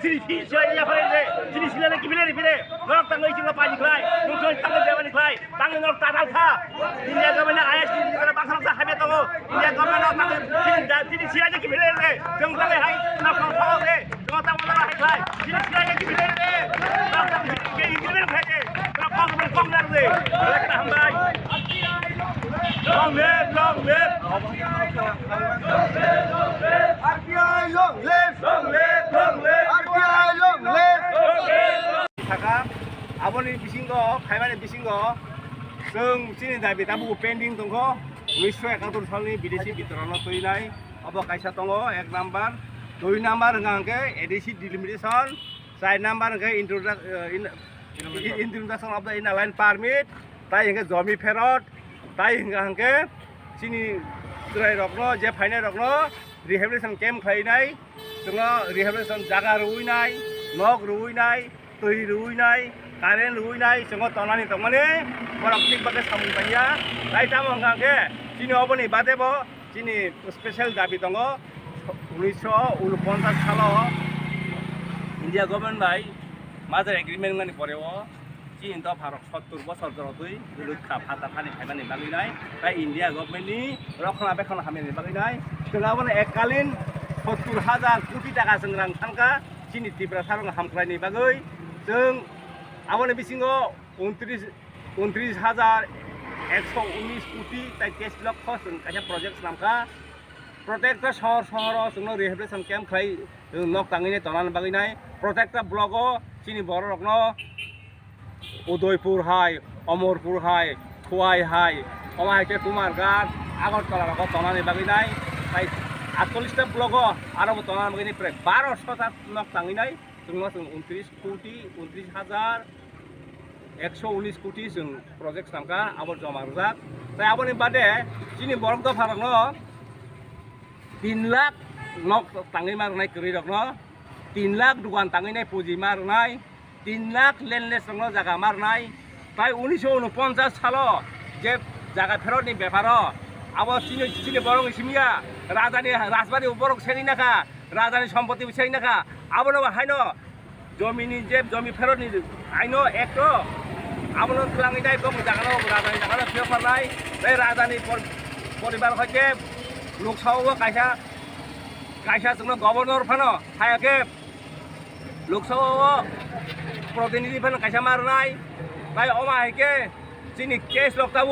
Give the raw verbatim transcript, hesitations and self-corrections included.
Chini si, si, ya, pare de. Chini sila na kibile re, pire. Norok tangwi chingla pani khlai. Nungso tangwi bebani khlai. Tangwi norok tatal kha. India government na I S T ni kara baksa baksa hamya tongo. India government norok tangwi chini da, chini sila na kibile re. Jong tangwi hai, norok tangwi thok de. Norok tangwi norok hai khlai. Chini sila na kibile re. Norok tangwi chini kibile khlai de. Norok kok ber kok ber de. Hambai. Long live, long live. R T I long live! Long live, long live! R T I long live! Saka, aboni bisingo, khaimani bisingo, chwng chini dabi tabuk pending tongkho, unisho ekatur salni bidesi bitorano twinai, obo kaisa tongo, ek number, dui number hwnkha hwnkhe A D C delimitation, char number hwnkhe introduc-, eh, in-, introduction of the inner line permit, tai hwnkhe jomi pherot, tai hwnkha hwnkhe chini chwrairokno, je phainairokno, rehabilitation camp khlainai, chwngno rehabilitation jaga rwinai, nok rwinai, twi rwinai, current rwinai, chwngno tonani tongmani, borok thik bagwi samung tangya. Tai tamo hwnkha hwnkhe chini oboni badebo chini special dabi tongo, unisho unoponchas salo India government bai merger agreement wngmani poreo chini dopharok sottur bosor jorotwi gwlwk kha, phatar hani phaimani bagwi nai, tei India government ni rokhna bekhona hamyani bagwi nai. Chwng abono ekkalin sottur hajar koti taka chwng rang thankha chini Tiprasa rok hamkraini bagwi. Chwng aboni bisingo untris, untris hajar ekso unis koti tei teis lokho chwng kaisa project swnamkha. Protekta sohor sohoro chwngno rehabilitation camp khlai, chwng nok tangwi nai tonani bagwi nai. Protekta blogo chini bororokno Udaipur hai, Omorpur hai, Khowai hai, omo hai khe Kumarghat, Agartala rogo tonani bagwi nai, tai atchollish ta blogo aro bo tonani bagwi nai prai baro sota nok tangwi nai, chwngno chwng untris koti, untris hajar ekso unis koti chwng project swnamkha, abo joma rwjak. Tai aboni bade chini borok dopharokno tin lakh nok tangwi ma rwnai kwrwirokno, tin lakh dukan tangwi nai puji ma rwnai, tin lakh landless rokno jaga ma rwnai, tai unisho unoponchas salo je jaga pherotni beparo abo chini, chini borokni simi ya, rajani rajbari borok seri nakha, rajani sompoti bo seri nakha, abono haino jomini je jomi pherotni aino ekto abono twlangwi nai bokni jagano rajani jagano phiyok pharnai, tei rajani por-, poribar hoi khe Lok Sabha o kaisa, kaisa chwngno governor phano haya khe Lok Sabha o protinidhi phano kaisa ma rwnai, tai omo hai khe chini case rok tabuk